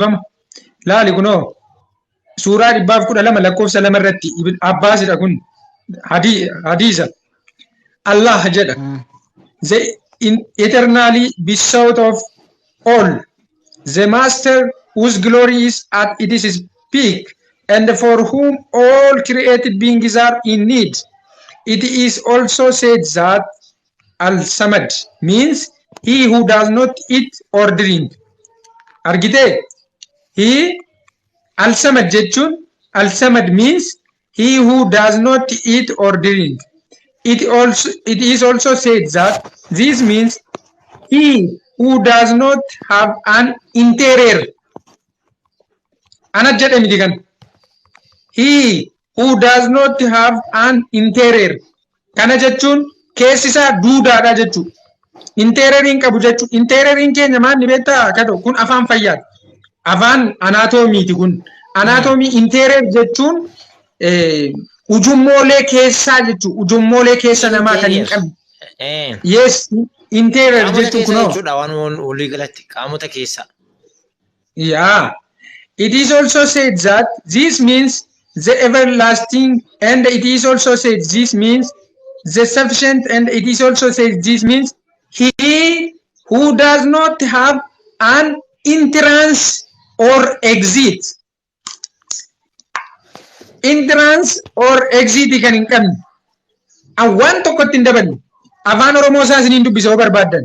Dhiifama. Laali kunoo suuraa 112 lakkoofsa 2 irratti Ibn Abbaasidha kun hadiisa. Allah jedha. The eternally besought of all, the master whose glory is at its peak and for whom all created beings are in need. It is also said that Al-Samad means he who does not eat or drink. Argitee? He Al-Samad jechuun Al-Samad means he who does not eat or drink. It is also said that this means he who does not have an interior. Ana jedhe miti kan. He who does not have an interior. Kana jechuun keessi isaa duudaadha jechuudha. Interior qabu jechuudha. Interior keenya maal ni beektaa kadho kun afaan fayyaati. Afaan anaatoomiiti kun. Anaatoomii interior jechuun ujummoolee keessaa jechuudha. Ujummoolee keessa namaa kan hin qabne. Yes, interior Qaamota jechuun keessa kunoo. jechuudha waan walii galatti qaamota keessa. Yeah. It is also said that this means the everlasting, and it is also said this means the sufficient, and it is also said this means he who does not have an entrance or exit. Entrance or exit kan hin qabne. An waan tokkotti hin daballe. Afaan Oromoo isaa isiniin dubbisa yoo barbaaddan.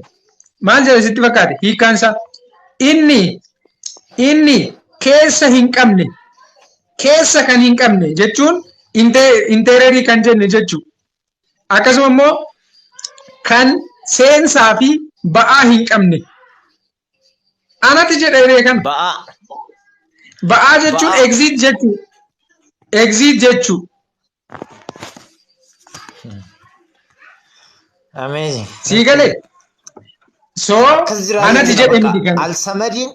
Maal jedha sitti fakkaate? Hiikkaan isaa. Inni keessa hin qabne, keessa kan hin qabne jechuun interior kan jenne jechuudha. Akkasuma immoo kan seensaa fi ba'aa hin qabne. Anatti jedha kan. Ba'aa. Ba'aa jechuun Ba'aa. exit jechuudha. Exit jechuudha. Amazing. Sii galee? So Akkas jira anatti jechuudha jedhe bakka. miti kan.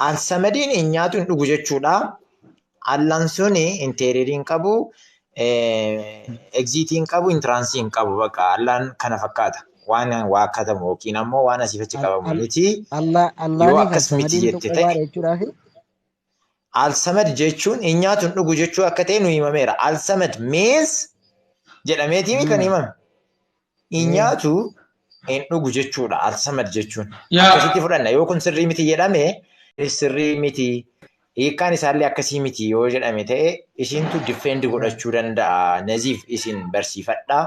Alsamadiin hin nyaatu hin dhugu jechuudha. Allaan suni interior hin qabu, exit hin qabu, entrance hin qabu bakka Allaan kana fakkaata. Waan waa akkatamu yookiin ammoo waan asiif achi qabamu miti. Allah Yoo Allaaniif akkas miti Alsamadiin jette tokko ta'e. baadha jechuudhaafi. Alsamad jechuun hin nyaatu hin dhugu jechuu akka ta'e nu himameera. Alsamad means jedhameetii kan himame. Hin nyaatu hin dhugu jechuudha. Alsamad jechuun. Akkasitti fudhanna. Yoo kun sirrii miti jedhame sirrii miti. Hiikkaan isaallee akkasii miti yoo jedhame ta'e isintu defend godhachuu danda'a. Naziif isin barsiifadhaa.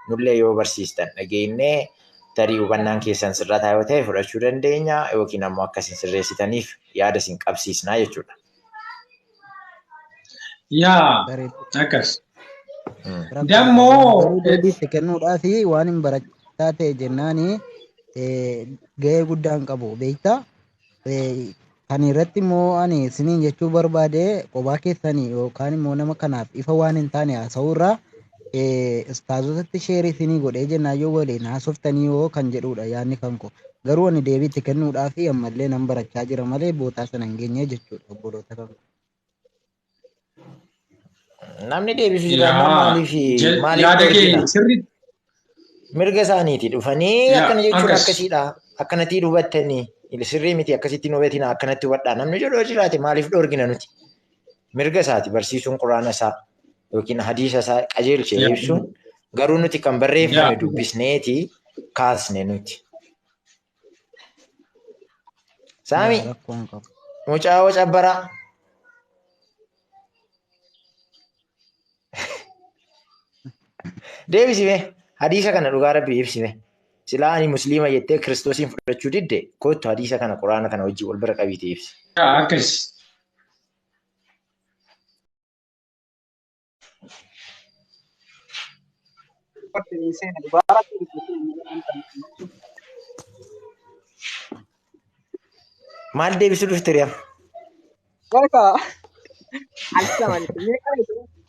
Nullee yoo barsiistan dhageenyee tarii hubannaan keessan sirrataa yoo ta'e fudhachuu dandeenya yookiin ammoo akkasin sirreessitaniif yaada isin qabsiisnaa jechuudha. Yaa Bareedu. akkas. Rakkoo Dammoo garuu deebiitti kennuudhaafi waan hin barachaa ta'e jennaani gahee guddaa hin qabu beektaa. Kan irratti immoo ani isiniin jechuu barbaade qobaa keessanii yookaan immoo nama kanaaf ifa waan hin taane haasa'uu irraa ustaazotatti share isinii godhee jennaan yoo waliin haasoftanii yoo kan jedhudha yaadni kan koo. Garuu ani deebiitti kennuudhaafi ammallee nan barachaa jira malee bootaa sana hin geenye jechuudha obboloota kan koo. Namni deebisu jiraannaan maaliif maaliif Yaada kee dhorkina? sirriitti. Mirga isaaniiti dhufanii akkana jechuun Akkas. akkasiidha. Akkanatti hubattanii sirrii miti akkasitti nu hubatina akkanatti hubadhaa. Namni jedhu yoo jiraate maaliif dhorkina nuti? Mirga isaati barsiisuun quraana isaa yookiin hadiisa isaa qajeelchee ibsuun garuu nuti kan barreeffame dubbisneeti kaasne nuti. Saami Rakkoo hin qabu. mucaa wacabbaraa. Deebisime hadiisa kana dhugaa rabbi ibsime. Silaa ani musliima jettee kiristoosiin fudhachuu didde kottu hadiisa kana quraana kana wajjin wal bira qabiite ibsi. Yaa akkas. Maal deebisuu dhufte riyaa? Barka alisa malee mee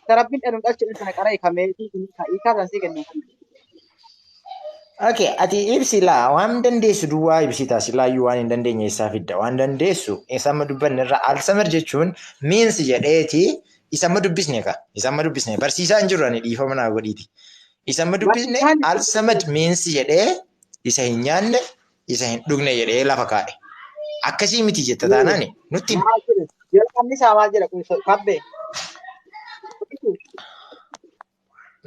qara rabbiin dhalun dhalche sana qara hiikamee hiikaa san sii kennu. Okay, ati ibsi laa waan dandeessu duwwaa ibsita silaayyuu waan hin dandeenye eessaa fidda waan dandeessu isa amma dubbanne irraa alsamar jechuun means jedheeti isa amma dubbisne ka isa amma dubbisne barsiisaa hin jiru ani dhiifama naa godhiiti isa amma dubbisne Barsiisaan alsamad means jedhee isa hin nyaanne isa hin dhugne jedhee lafa kaa'e. Akkasii miti jetta taanaan nutti himi. Maal jedhe? Jalqabni isaa maal jedha kun kabbee?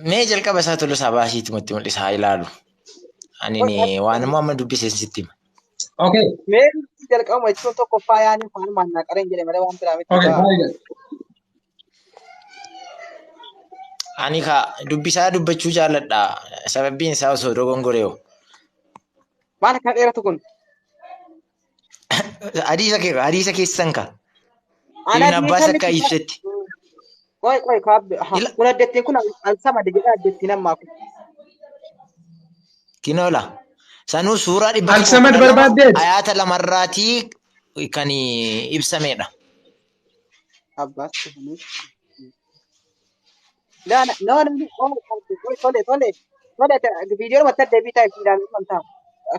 Mee jalqaba isaa Tolosaa baasiitumatti mul'isa haa ilaalu. Ani waan immoo amma dubbise sitti hima. Okay. Mee jalqabuma jechuun tokkoffaa yaani afaan naa qareen jedhe malee waan biraa miti. Okay. Baay'ee. Ani ka dubbisaa dubbachuu jaalladha. Sababbiin isaa osoo dogongoreewu. Maal akka dheeratu kun? Hadiisa kee hadiisa keessan ka. Ana Ibn Abbaas hadiisa akka miti. ibsetti. Qoy qoy kaabbe. Ila Kun addettiin kun al-samad jedha addettiin ammaa kun. kinoola. Sanuu suuraa 112 Al-Samad barbaaddeet. ayaata lamarraatii kan ibsamedha. Abbaas. La la no no no qoy tole tole tole viidiyoo mata deebii taa'e ilaalu kan ta'a.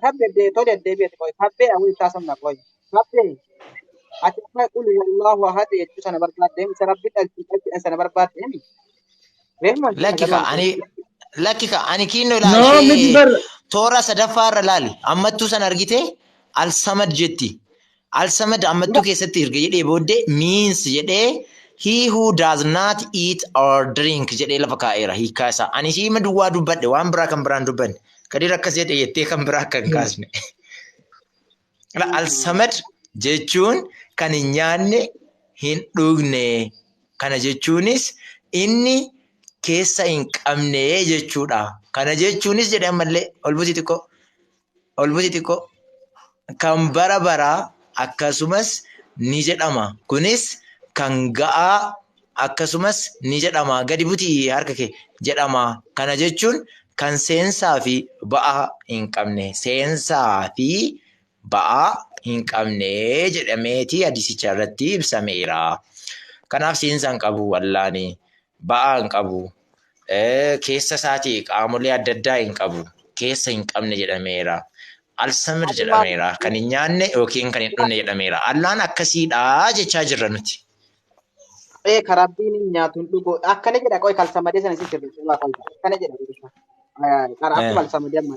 Kabbee tole deebii qoy kabbee awwi taasifna qoy. Kabbee ati amma qul wallahu ahad jechuu sana barbaadde isa rabbi dhalchi dhalchi sana barbaadde Reefuma Lakki ka ani lakki ka ani kinnoo ilaa No miti ishee bar. toora sadaffaa irra laali. Ammattuu sana argite Al-Samad jetti. Al-Samad ammattuu keessatti erga jedhee booddee means jedhee he who does not eat or drink jedhee lafa kaa'eera hiikkaa isaa. Ani siima duwwaa dubbadhe waan biraa kan biraan dubbanne. Kadir akkas jedhe jettee kan biraa akka hin kaasne. Al-Samad jechuun kan hin nyaanne hin dhugne. Kana jechuunis inni keessa hin qabne jechuudha. Kana jechuunis jedhe ammallee ol buti xiqqoo ol buti xiqqoo kan bara baraa akkasumas ni jedhama. Kunis kan ga'aa akkasumas ni jedhama. Gadi buti harka kee jedhama. Kana jechuun kan seensaa fi ba'aa hin qabne. Seensaa fi ba'aa hin qabne jedhameeti hadiisicha irratti ibsameera. Kanaaf seensa hin qabu Allaani, ba'aa hin qabu, keessa isaatii qaamolee adda addaa hin qabu, keessa hin qabne jedhameera. Al-Samad jedhameera. Kan hin nyaanne yookiin kan hin dhugne jedhameera. Allaan akkasiidha jechaa jirra nuti. Ee ka rabbiin hin nyaatu hin dhugu. Akkana jedha qoy kalsamadee sana si sirreessa laa qoy. Akkana jedha. Qara akkuma alsamadee amma.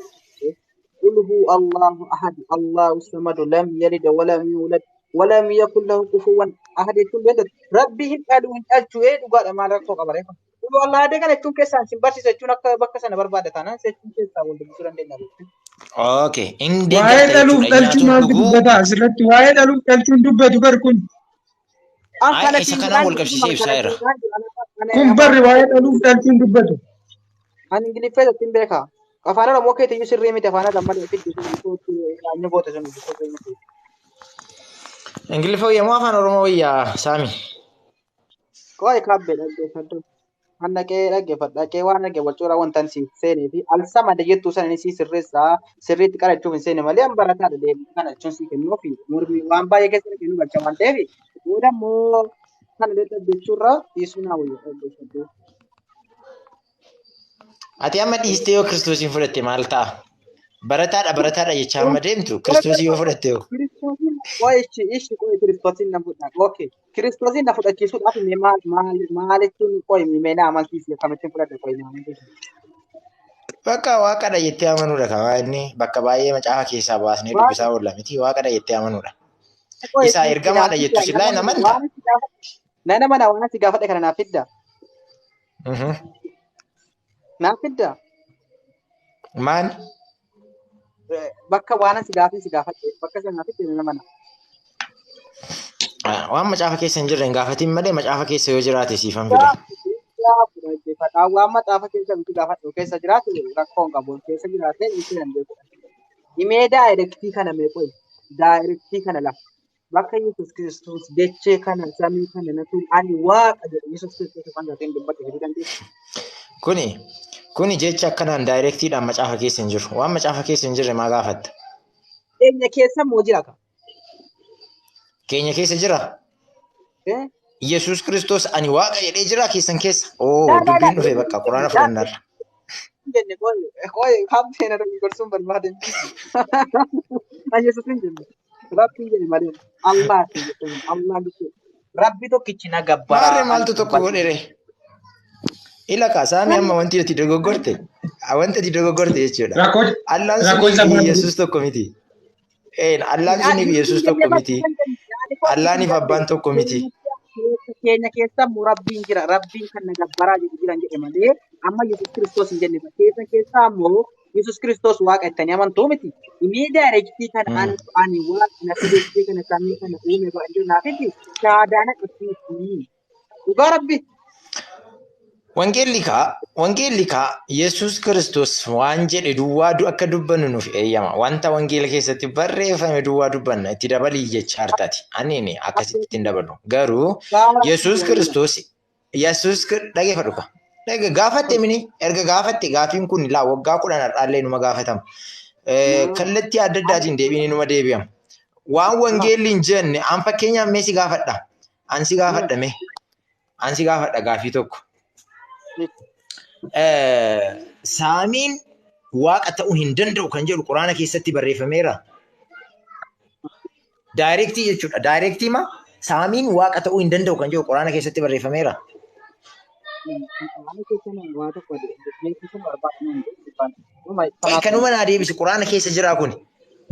Qul hu Allahu ahad Allahu samad lam yalid wa lam yulad wa lam yakul lahu kufuwan ahad jechuun beektu rabbi hin dhalu hin dhalchu ee dhugaadha maal rakkoo qaba reefa. Qul Allahu ahad kana jechuun keessaan sin barsiisa jechuun akka bakka sana barbaada taanaan jechuun keessaa wal dubbisuu dandeenya. Okay. Hin Waa'ee deeggarta dhaluuf jechuudha. dhalchuu Nyaatuun maaltu dhuguu dubbata asirratti? Waa'ee dhaluuf dhalchuun dubbatu bar kun. An Ay, kana isa siin kanaan jedhaan wal qabsiisee ibsaa jira. Kun barri waa'ee dhaluuf dhalchuun dubbatu. Ani Ingiliffaa ittiin beeka. Afaan Oromoo keetiyyuu sirrii miti afaan Oromoo malee fiddi sun goote sun sirrii miti. Ingiliffa wayyaa moo afaan Oromoo wayyaa Saami? Qo'ee kabbee dhaggeeffadhu. An dhaqee dhaggeeffadhu. Dhaqee waan dhagge wal cooraa wanta si seenee fi alsamada jettuu sana ni si sirreessaa sirriitti qarachuuf hin seene malee an barataadha deemee kana jechuun si kennuu fi mormii waan baay'ee keessa kennu galcha waan ta'eef booda immoo kana illee dhaggeeffachuurraa dhiisuu naa wayya dhaggeeffadhu. Ati amma dhiistee yoo Kiristoosiin fudhatte maal ta'a? Barataadha barataadha jechaa amma deemtu Kiristoosii yoo fudhatte hoo? Kiristoosiin qo'ee ishi ishi qo'ee Kiristoosiin na fudha. Okay. Kiristoosiin na fudhachiisuudhaaf mee maal maal maalittiin qo'ee mee na amansiisi akkamittiin fudhadha qo'ee na amansiisi. Bakka waaqadha jettee amanuudha kan inni bakka baay'ee macaafa keessaa baasnee Waaqa dubbisaa oolla miti waaqadha jettee amanuudha. qo'ee Isaa ishi naaf ergamaadha jettu fidda silaa nama hin amanta. waan si gaafadhe nana mana waan si gaafadhe kana naaf fidda naaf fidda Maal? Bakka waan si gaafin si gaafadhe bakka sana naaf fidda nana mana. Waan macaafa keessa hin jirre hin gaafatin malee macaafa keessa yoo jiraate siifan fida. Waan macaafa keessa miti gaafadhu keessa jiraate rakkoo hin qabu keessa jiraate ibsuu dandeessu. Himee daayirektii kana mee qo'i daayirektii kana lafa bakka Yesuus Kiristoos dachee kana samii kana natu ani waaqa jedhu Yesuus Kiristoos afaan isaatiin dubbate fiduu dandeessu. Kuni kuni jecha akkanaan daayirektiidhaan macaafa keessa hin jiru. Waan macaafa keessa hin jirre maa gaafatta? Keenya keessa immoo jira ka. Keenya keessa jira. Eh? Yesuus Kiristoos ani waaqa jedhee jira keessan keessa. Oo Laa laa laa dubbiin dhufe bakka quraana fudhannaarra. Jenne qo'i qo'i kaabteen irra gorsuun barbaade. Ani Yesuus hin jenne. Rabbiin jedhe malee Allah jedhe Allah jedhe. Rabbi tokkichi na gabbaraa. Maarree maaltu tokko godhere? Ila kaasaami amma wanti ati dogoggorte. Wanti ati dogoggorte jechuudha. Rakkoo Allaan rakkoo sunii isa fi maal Yesuus tokko miti. Allaan suniif Yesuus tokko miti. Allaaniif abbaan tokko miti. Keenya keessa immoo Rabbiin jira. Rabbiin kan na gabbaraa jiru jiran jedhe malee amma Yesuus Kiristoos hin jenne. Keessa keessaa immoo Yesuus Kiristoos waaqa ittanii amantuu miti. Inni daayirektii kan ani waaqa na fideessee kana samii kana uume ba'a jiru naaf itti shaadaana qabsiisii. Dhugaa Rabbi. Wangeelli kaa Yesuus Kiristoos waan jedhe duwwaa akka dubbannu nuuf eeyyama. Wanta wangeela keessatti barreeffame duwwaa dubbanna. Itti dabalii jecha hartaati. Ani akkasitti hin dabalu. Garuu Yesuus Kiristoos dhageeffadhu kaa. Gaafatte mini erga gaafatte gaafiin kun laa waggaa 10 har'aallee numa gaafatama. Kallattii adda addaatiin deebiin numa deebi'ama. Waan wangeelli hin jenne an fakkeenyaaf mee si gaafadha. An si gaafadha mee. An si gaafadha gaafii tokko. Saamiin waaqa ta'uu hin danda'u kan jedhu quraana keessatti barreeffameera. Daayirektii jechuudha. Daayirektii ma saamiin waaqa ta'uu hin danda'u kan jedhu quraana keessatti barreeffameera. Kanuma naa deebisi quraana keessa jiraa kuni.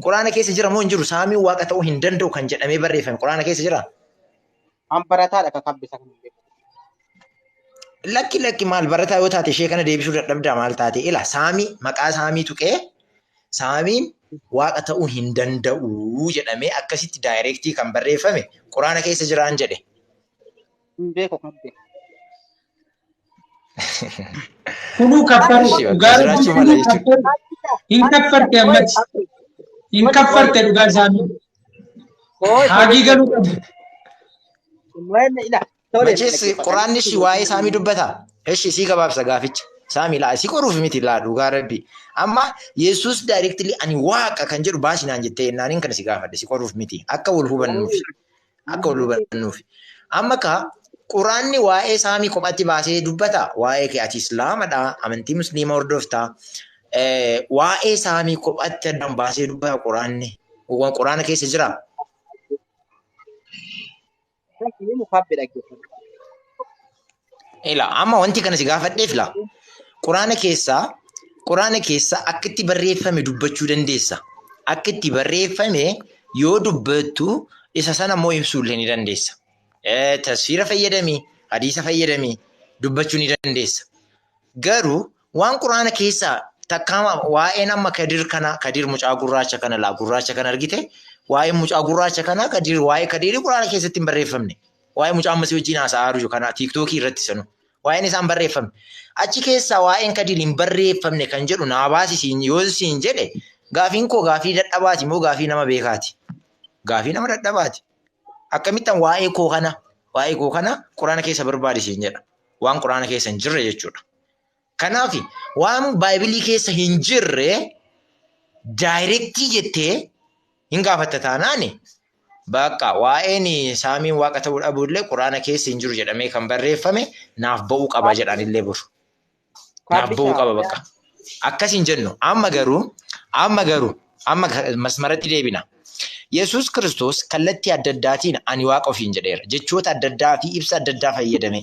Quraana keessa jira moo hin jiru? Saamiin waaqa ta'uu hin danda'u kan jedhamee barreeffame quraana keessa jiraa? An barataadha kan kabbisa kan beeku. Lakki lakki maal barataa yoo taate ishee kana deebisuu dadhabdaa maal taate ila saamii maqaa saamii tuqee saamiin waaqa ta'uu hin danda'u jedhamee akkasitti daayirektii kan barreeffame quraana keessa jiraan jedhe. Hin beeku kan beeku. Kunuu kaffaru dhugaa hin kaffarte ammatti hin kaffarte dhugaa saamii. Haagii galuu qabu. Machees quraanni ishii waa'ee saamii dubbata. Eshi sii gabaabsa gaaficha. Saamii laa si qoruuf miti laa dhugaa rabbi. Amma Yesuus daayireektilii ani waaqa kan jedhu baasinaan jettee naaniin kana si gaafadhe si qoruuf miti. Akka wal hubannuuf. Akka wal hubannuuf. Amma kaa quraanni waa'ee saamii kophaatti baasee dubbata. Waa'ee kee ati islaamadha. Amantii musliima hordofta. Waa'ee saamii kophaatti addaan baasee dubbata quraanni. Quraana keessa jira. Ila amma wanti kana si gaafadheef la quraana keessaa akka itti barreeffame dubbachuu dandeessa. Akka itti barreeffame yoo dubbattu isa sana immoo ibsuu illee ni dandeessa. Tasfiira fayyadamii, hadiisa fayyadamii dubbachuu ni dandeessa. Garuu waan quraana keessaa takkaama waa'een amma Kadir kana Kadir mucaa gurraacha kana laa gurraacha kana argite waa'een mucaa gurraacha kana Kadir waa'ee Kadirii quraana keessatti hin barreeffamne. Waa'ee mucaa ammasii wajjin haasa'aa jiru kana tiiktookii irratti sanu. Waa'een isaan barreeffamne. Achi keessaa waa'een Kadir hin barreeffamne kan jedhu naa baasisiin yoo siin jedhe gaafiin koo gaafii dadhabaati moo gaafii nama beekaati? Gaafii nama dadhabaati. Akkamittan waa'ee koo kana quraana keessa barbaadisiin jedha. Waan quraana keessa hin jirre jechuudha. Kanaaf waan baay'ibilii keessa hin jirre daayirektii jettee hin gaafatta taanaani bakka waa'een saamiin waaqa ta'uu dhabuullee quraana keessa hin jiru jedhamee kan barreeffame naaf ba'uu qaba jedhanillee boru. Naaf ba'uu qaba bakka. Akkas hin jennu. Amma garuu masmaratti deebina. Yesuus Kiristoos kallattii adda addaatiin ani waaqa ofiin jedheera. Jechoota adda addaa fi ibsa adda addaa fayyadame.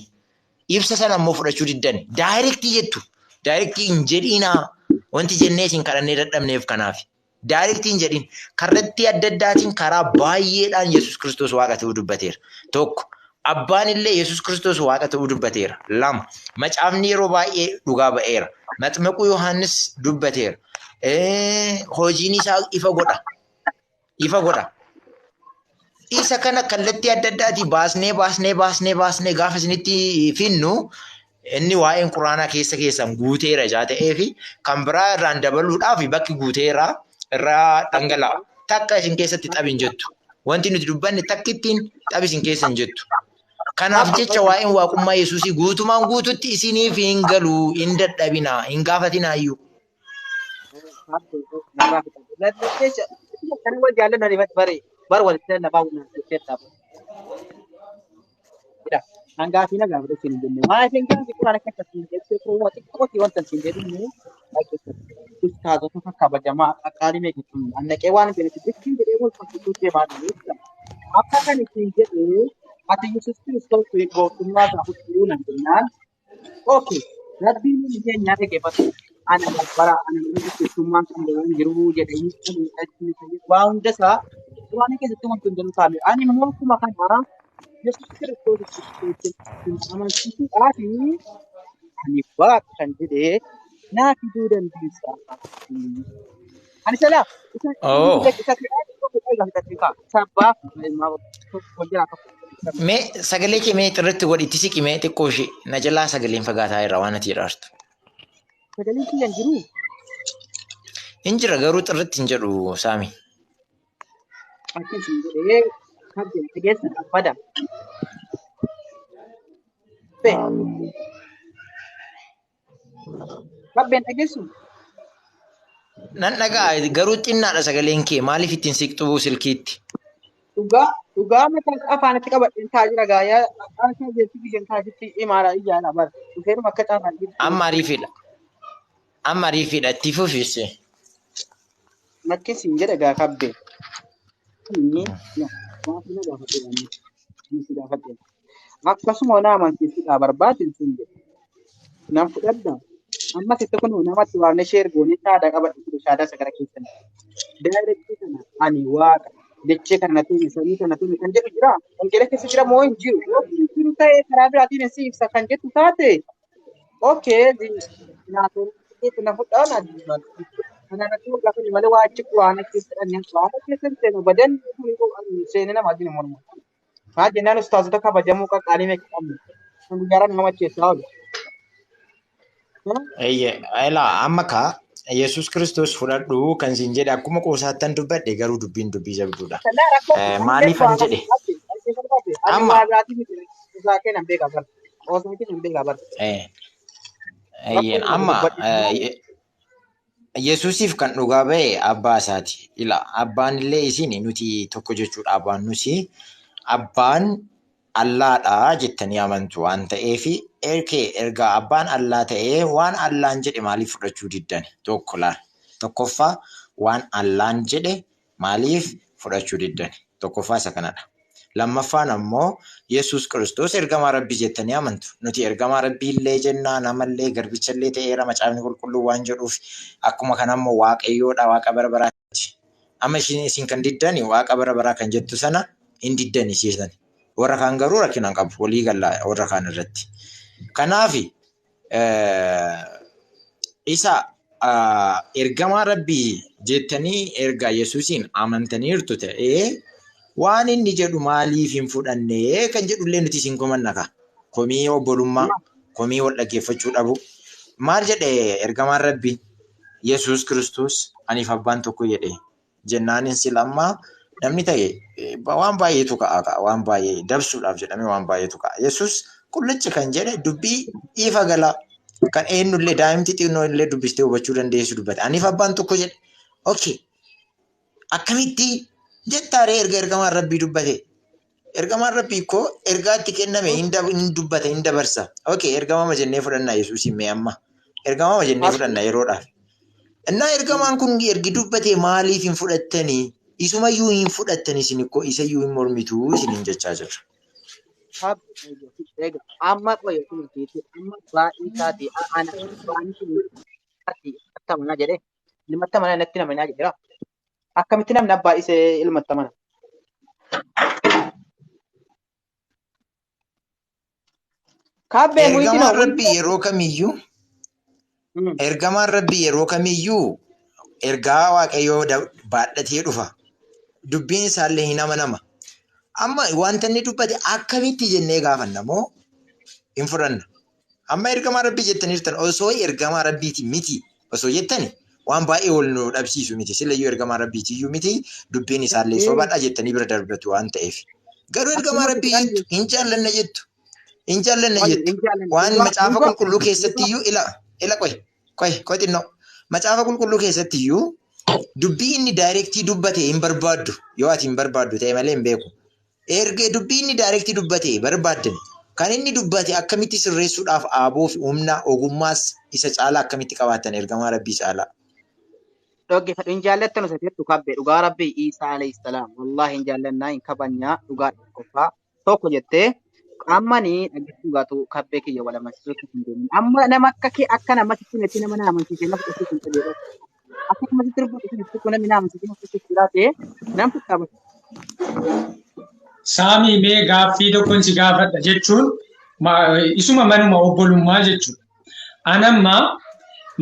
Ibsa sana immoo fudhachuu diddan. Daayirektii jettu. Daayirektii hin jedhinaa. Wanti jennee isin kadhannee dadhabneef kanaaf. Daayirektii hin jedhin. Kallattii adda addaatiin karaa baay'eedhaan Yesuus Kiristoos waaqa ta'uu dubbateera. Tokko. Abbaan illee Yesuus Kiristoos waaqa ta'uu dubbateera. Lama. Macaafni yeroo baay'ee dhugaa ba'eera. Maxmaquu Yohaannis dubbateera. Hojiin isaa ifa godha. Ifa godha. Isa kana kallattii adda addaatii baasnee gaafa isinitti finnu inni waa'een quraanaa keessa keessan guuteera ijaa ta'ee fi kan biraa irraan dabaluudhaaf bakki guuteera irraa dhangala'a. Takka isin keessatti xabi hin jettu. Wanti nuti dubbanne takkittiin xabi isin keessa hin jettu. Kanaaf jecha waa'een waaqummaa Yesuusii guutumaan guututti isiniif hin galu, hin dadhabinaa, hin gaafatinaayyuu. Bar walitti lafaa jettee Hangaafii na gaafate siin jenne. Maa isin gaafi quraana akka siin jette koo xiqqooti wanta siin jedhu ustaazota kabajamaa qaqqaalii meeqa annaqee waan jedhetti bittiin jedhee wal fakkiituu deemaa jiru. Akka kan isin jedhu ati Yesuus Kiristoos gooftummaa isaa fudhuu nan jennaan. Okay, Rabbiin ishee nyaata geeffatu. Ana gabbara ana nama qixxummaan kan biraan jiru jedhanii waa hunda isaa Quraana keessatti wanti hundinuu kaa'ame. Ani immoo akkuma kana Yesuus Kiristoos amansiisuudhaaf ani waaqa kan jedhee naa fiduu dandeessa. Ani salaa isa Oh. isa isa abbaa tokko jira tokko. Mee sagalee kee mee xirritti godhi itti siqi mee xiqqoo ishee na jalaa sagaleen fagaataa irraa waan ati jedhaartu. Sagaleen kiyya hin jiru. Hin jira garuu xirritti hin jedhu Saami. Akkas hin jedhee kabje dhageessa bada. Kabbeen dhageessu. Nan dhagaa garuu xinnaadha sagaleen kee maaliif ittiin siqxuu silkiitti? Dhugaa dhugaa mataa afaanitti qabadheen taa'aa jira gaayaa akka jetti biyyan taasitti imaara iyyaadha bara. Dhufeeruma akka caarraan jirtu. Amma ariifidha. Amma ariifidha itti fufisse. Makkis hin jedha gaa kabbee. Inni gaafa na gaafate inni si gaafate. Akkasuma na amansiisuudhaa barbaade sun jedhe. Nan fudhadha. Ammas itti kun namatti waamne sheer goonee shaadaa qabadhe ture shaadaa isa gara keessan. Daayirektii kana ani waaqa dachee kana na tuumi samii kana tuumi kan jedhu jira. Wangeela keessa jira moo hin jiru? Yoo hin jiru ta'e karaa biraatiin si ibsa kan jettu taate okay naaf na fudhaa na kana irratti wal gaafanne malee waa achi quraana keessa dhanneen quraana keessa hin seenu badan seenee nama wajjin hin mormu. Maa jennaan ustaazota kabajamoo qaqqaalii meeqa qabnu kan guyyaaraan nama acheessaa oolu. Eeyyee, elaa amma kaa Yesuus Kiristoos fudhadhu kan siin jedhe akkuma qoosaattan dubbadhe garuu dubbiin dubbii jabduudha. Kallaa rakkoo Maaliif an jedhe? Ani Amma waa biraatii miti qoosaa kee nan beekaa bara. Qoosaa kee nan beekaa bara. Eeyyeen Rakkoo amma dubbadhu. Yesuusiif kan dhugaa ba'e abbaa isaati. Ila abbaan illee isin nuti tokko jechuudha abbaan nusi abbaan Allaadha jettanii amantu waan ta'eef erkee erga abbaan Allaa ta'ee waan Allaan jedhe maaliif fudhachuu diddan? Tokko laal. Tokkoffaa waan Allaan jedhe maaliif fudhachuu diddan? Tokkoffaa isa kanadha. Lammaffaan ammoo Yesuus Kiristoos ergamaa Rabbii jettanii amantu. Nuti ergamaa Rabbii illee jennaa namallee garbicha illee ta'eera macaafni qulqulluu waan jedhuuf akkuma kana ammoo Waaqayyoodha Waaqa bara baraati. Amma isin kan diddani Waaqa bara baraa kan jettu sana hin diddani siisan. Warra kaan garuu rakkina hin qabu walii galla warra kaan irratti. Kanaaf isa ergamaa Rabbii jettanii erga Yesuusiin amantaniirtu ta'ee waan inni jedhu maaliif hin fudhanne kan jedhullee nuti isin komanna ka. Komii obbolummaa, komii wal dhaggeeffachuu dhabu. Maal jedhe ergamaan Rabbii? Yesuus Kiristoos aniif abbaan tokko jedhe. Jennaanin sila ammaa namni ta'e waan baay'eetu ka'a waan baay'ee dabsuudhaaf jedhamee waan baay'eetu ka'a. Yesuus qullichi kan jedhe dubbii ifa galaa kan eenyullee daa'imti xinnoo illee dubbistee hubachuu dandeessu dubbate. Aniif abbaan tokko jedhe. Okay. Akkamitti jettaaree erga ergamaan Rabbii dubbate. Ergamaan Rabbii koo ergaa itti kenname hin dubbate hin dabarsa. Okay, ergamama jennee fudhannaa Yesuusiin mee amma. Ergamama jennee fudhanna yeroodhaaf. Innaa ergamaan kun ergi dubbate maaliif hin fudhattanii? Isumayyuu hin fudhattanii isin koo isayyuu hin mormituu isiniin jechaa jirra. Amma qoyo kun amma baay'ee taate ana waan ilmatti amanaa jedhee ilmatti amanaa natti namanaa jedheera. Akkamitti namni abbaa isee ilmatti amana? Kabbee muyiti Ergamaan Rabbii yeroo kamiyyuu ergamaan Rabbii yeroo kamiyyuu ergaa Waaqayyoo baadhatee dhufa. Dubbiin isaallee hin amanama. Amma wanta inni dubbate akkamitti jennee gaafanna moo hin fudhanna. Amma ergamaa Rabbii jettaniirtan osoo ergamaa Rabbiiti miti osoo jettani waan baay'ee wal nu dhabsiisu miti. Silayyuu ergamaa Rabbiitiyyuu miti dubbiin isaallee sobaadha jettanii bira darbatu waan ta'eef. Garuu ergamaa Rabbii jettu hin jaallanna jettu. Hin jaallanna jettu. Waan macaafa qulqulluu keessattiyyuu ila ila qoy qoy qoy xinnoo. Macaafa qulqulluu keessattiyyuu dubbii inni daayirektii dubbate hin barbaaddu yoo ati hin barbaaddu ta'e malee hin beeku. Erga dubbii inni daayirektii dubbate barbaaddan kan inni dubbate akkamitti sirreessuudhaaf aaboo fi humna ogummaas isa caalaa akkamitti qabaatan ergamaa Rabbii caalaa. Dhaggeeffadhu hin jaallattan osoo jettu kabbee dhugaa Rabbii Iisaa alayhi salaam wallaahi hin jaallannaa hin kabajnaa dhugaa tokkoffaa tokko jettee Amma ni dhaggeeffachuu gaatu kabbee kiyya wal amansiisuutti hin deemin. Amma nama akka kee akka namatti himatti nama na amansiisee na fudhachuu hin qabu. Akka namatti sirbu xiqqoo namni na amansiisee na fudhachuu jiraate nam fudhata. Saamii, mee gaaffii tokkon si gaafadha jechuun isuma manuma obbolummaa jechuudha. Anamma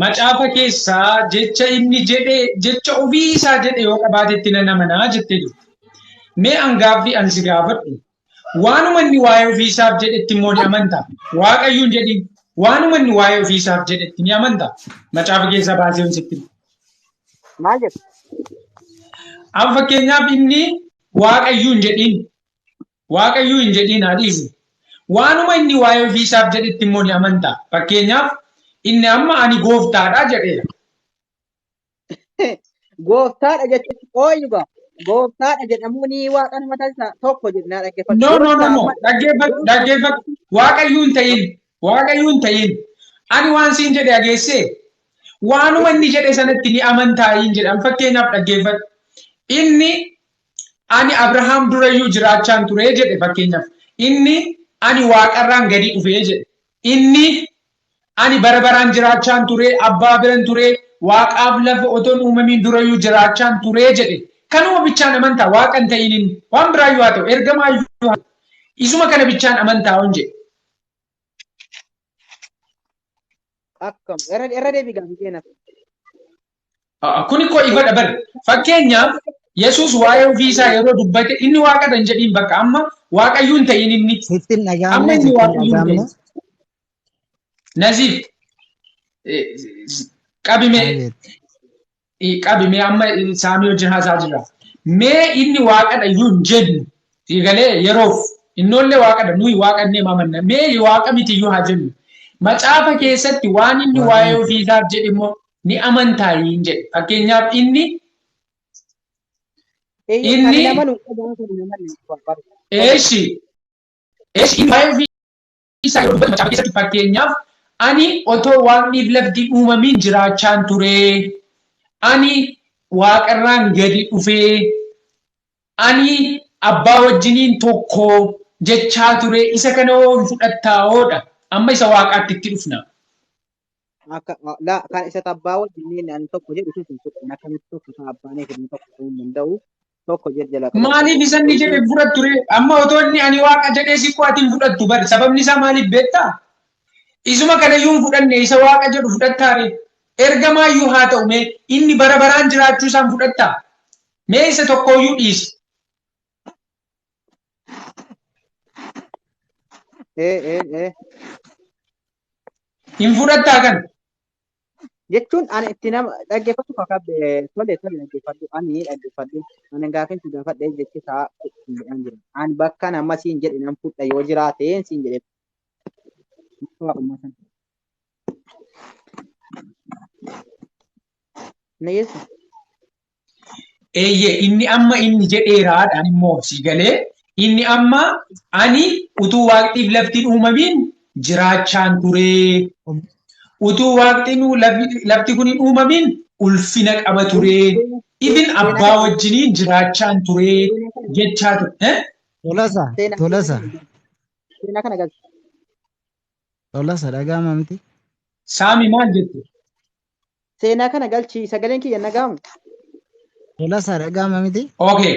macaafa keessaa jecha inni jedhe, jecha ofii isaa jedhe yoo qabaatetti nan amanaa jettee jirti. Mee an gaaffii an si gaafadhu, waanuma inni waa'ee ofii isaaf jedhetti immoo ni amantaa? Waaqayyoon hin jedhin, waanuma inni waa'ee ofii isaaf jedhetti ni amantaa? Macaafa keessaa baasee yoon sitti himu. Maal jedhu? An fakkeenyaaf inni Waaqayyuu hin jedhin, Waaqayyuu hin jedhin haa dhiisu. Waanuma inni waa'ee ofii isaaf jedhetti immoo ni amantaa? Fakkeenyaaf inni amma ani gooftaadha jedheera. Gooftaadha jechuun ooyuga. Gooftaadha jedhamuun waaqa nama taasisa tokko jedhinaa dhaggeeffadhu. No, no, no, no. Gooftaa Dhaggeeffadhu, dhaggeeffadhu. Waaqayyuu hin ta'in. Waaqayyuu hin ta'in. Ani waan siin jedhe dhageessee, waanuma inni jedhe sanatti ni amantaa hin jedhan. Fakkeenyaaf dhaggeeffadhu. Inni ani Abrahaam durayyuu jiraachaan ture jedhe fakkeenyaaf. Inni ani waaqarraan gadi dhufee jedhe. Inni ani bara baraan jiraachaan ture, abbaa biran ture, waaqaaf lafa otoo hin uumamiin durayyuu jiraachaan ture jedhe. Kanuma bichaan amantaa, waaqa hin ta'in inni. Waan biraayyuu haa ta'u, ergamaayyuu haa ta'u. Isuma kana bichaan amantaa hon jedhe. Akkam irra deebii gaaffii keenya. Kuni koo ifadha bari. Fakkeenyaaf Yesuus waa'ee ofii isaa yeroo dubbate inni waaqadha hin jedhiin, bakka amma waaqayyuu hin ta'in inni. Sitti hin Amma dhaga'amne, inni sitti hin waaqayyuu hin dhaga'amne. ta'in. Naziif qabime. Abeet. Qabime, amma saamii wajjin haasaa jirra. Mee inni waaqadha iyyuu hin jennu. Siigalee yeroof innoollee waaqadha, nuyi waaqa innee amanna. Mee waaqa miti iyyuu haa jennu. Macaafa keessatti waan inni Waaqa waa'ee miti. ofii isaaf jedhe immoo ni amantaa hin jedhe. Fakkeenyaaf inni Eeyyee, kan inni nama nu qabu kan nama nu barbaadu. Eeshi eeshi, inni waa'ee ofii isaa yeroo dubbatu macaafa keessatti, fakkeenyaaf ani otoo waaqniif lafti hin uumamiin jiraachaan ture. Ani waaqarraan gadi dhufee, ani abbaa wajjiniin tokko jechaa ture, isa kana hoo hin fudhattaa hoodha. Amma isa waaqaatti itti dhufna. Akka la kan isa abbaa wajjin ani tokko jedhu sun tokko akkamitti tokko isa abbaan eeganii tokko ta'uu hin danda'u tokko jedhu jala qabatu. Maaliif isa inni jedhe fudhattu ree? Amma otoo inni ani waaqa jedhee sikkoo ati hin fudhattu bari. Sababni isaa maaliif beektaa? Isuma kanayyuu hin fudhanne, isa waaqa jedhu fudhattaa ree? Ergamaayyuu haa ta'u, mee inni bara baraan jiraachuu isaan fudhattaa? Mee isa tokkooyyuu dhiisi. Ee ee ee. Hin fudhattaa kana? Jechuun ani itti nama dhaggeeffatu kakabbe, tole tole, dhaggeeffadhu, ani dhaggeeffadhu, ani gaafin si gaafadhe jechi isaa jedhaan jira. Ani bakka nama siin jedhe nan fudha yoo jiraate siin jedhe waaqummaa sana. Na yesu. Eeyyee, inni amma inni jedheeraadhaan immoo si galee, inni amma ani utuu waaqtiif lafti hin uumamiin jiraachaan ture. Utuu waaqtiin lafti kun hin uumamiin ulfina qaba ture. Ibin abbaa wajjiniin jiraachaan ture jechaa ture. Eh? Tolasa, Seenaa Tolasa, seenaa kana galcha. Tolasa dhaga'ama miti. Saami, maal jette? Seenaa kana galchi, sagaleen kiyya nagaamu. Tolasa dhaga'ama miti. Okay.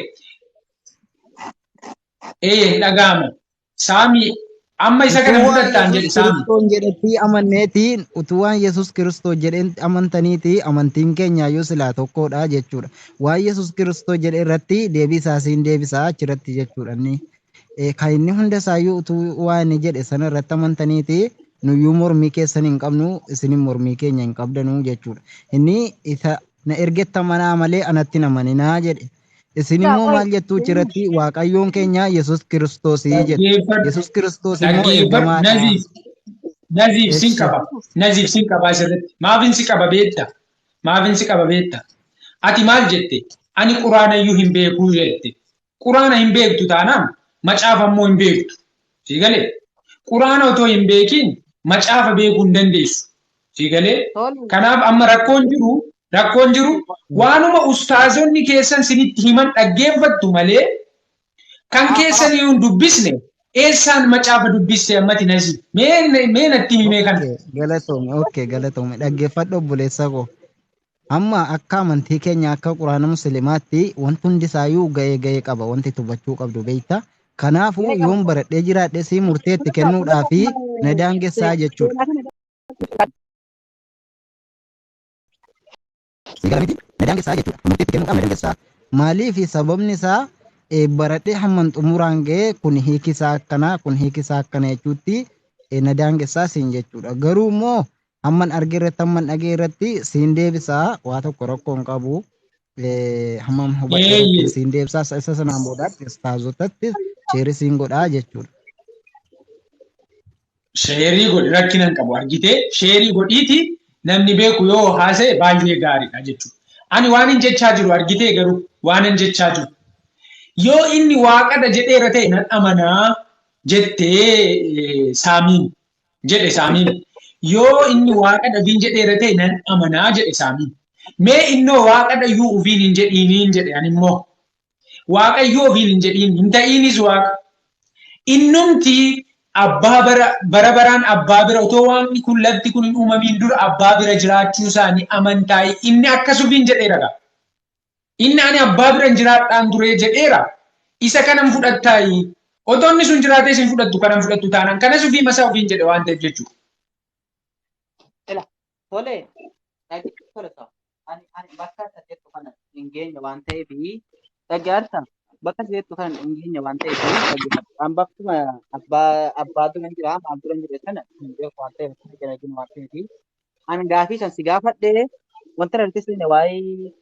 Ee, dhaga'ama. Saami, amma isa kana Utuu waan fudhattaan jedhe Yesuus Saami. Kiristoon jedhetti amanneeti, utuu waan Yesuus Kiristoos jedheen amantaniiti, amantiin keenyaayyuu silaa tokkodha jechuudha. Waan Yesuus Kiristoos jedhe irratti deebii isaa siin deebisaa achirratti jechuudha inni. Kan inni hunda isaayyuu utuu waan inni jedhe sana irratti amantaniiti, nuyyuu mormii keessan hin qabnu, isinin mormii keenya hin qabdanuu jechuudha. Inni isa na ergetti amanaa malee anatti hin amaninaa jedhe. Isin Yaa immoo qoy maal jettuu achirratti? Waaqayyoon keenya Yesuus Kiristoosii jedhe. Dhaggeeffadhu. Yesuus Kiristoos immoo Dhaggeeffadhu. ergamaadha. Naziif. Naziif sin Eshi. qaba. Naziif sin qaba asirratti. Maafin si qaba beekta? Maafin si qaba beekta? Ati maal jette? Ani quraanayyuu hin beekuu jette. Quraana hin beektu taanaan macaafa immoo hin beektu. Sii galee? Quraana otoo hin beekiin macaafa beekuu hin dandeessu. Sii galee? Tole. Kanaaf amma rakkoon jiru waanuma ustaazonni keessan sinitti himan dhaggeeffattu malee kan keessan hin dubbisne. Eessaan macaafa dubbiste ammati Naziif? Mee natti himi mee kana. Okay, galatoome. Okay, galatoome. Dhaggeeffadhu obboleessa koo. Amma akka amantii keenya akka quraana musliimaatti wanti hundi isaayyuu ga'ee ga'ee qaba wanti hubachuu qabdu beekta. Kanaafuu Ga'ee qaba. yoon baradhee jiraadhe sii murteetti Tolasa kennuudhaa tolasa fi amma na daangessaa jechuudha. seenaa kana Si gara miti na daangessaa jechuudha. Murteetti kennuudhaaf na daangessaa. Maaliif sababni isaa baradhee hamman xumuraan ga'ee kun hiiki isaa akkanaa kun hiiki isaa akkana jechuutti na daangessaa siin jechuudha. Garuu immoo hamman arge irratti hamman dhagee irratti siin deebisaa waa tokko rakkoo hin qabu. Hammam hubadhe irratti Eeyyee. siin deebisaa isa sanaan boodaatti istaazotatti sheerii siin godhaa jechuudha. Sheerii godhi rakkina hin qabu argitee sheerii godhiiti namni beeku yoo haasa'e baay'ee gaariidha jechuudha. Ani waan hin jechaa jiru argitee garuu waan hin jechaa jiru. Yoo inni waaqadha jedheera ta'e nan amanaa jettee Saamiin jedhe Saamiin. Yoo inni waaqadha ofiin jedheera ta'e nan amanaa jedhe Saamiin. Mee innoo waaqadha iyyuu ofiin hin jedhiiniin jedhe ani immoo. Waaqayyoo ofiin hin jedhiin hin ta'iinis waaqa. Innumti abbaa bara bara baraan abbaa bira otoo waaqni kun lafti kun hin uumamiin dura abbaa bira jiraachuu isaanii amantaa'e inni akkas ofiin jedheera gaa. Inni ani abbaa bira hin jiraadhaan ture jedheera. Isa kanan fudhattaayi. Otoo inni sun jiraatee isin fudhattu kanan fudhattu taanaan kanas ofii masaa ofiin jedhe waan ta'eef jechuudha. Ila tole dhaggeeffatu tole ta'a. Ani bakka isa jettu kana hin geenye waan ta'eef dhaggeeffata. Bakka isa jettu kana hin geenye waan ta'eef dhaggeeffatu. An bakkuma abbaa dura hin jira maal dura hin jira sana hin beeku waan ta'eef sana jala jiru waan ta'eef. An gaafii san si gaafadhee wanta irratti seene waa'ee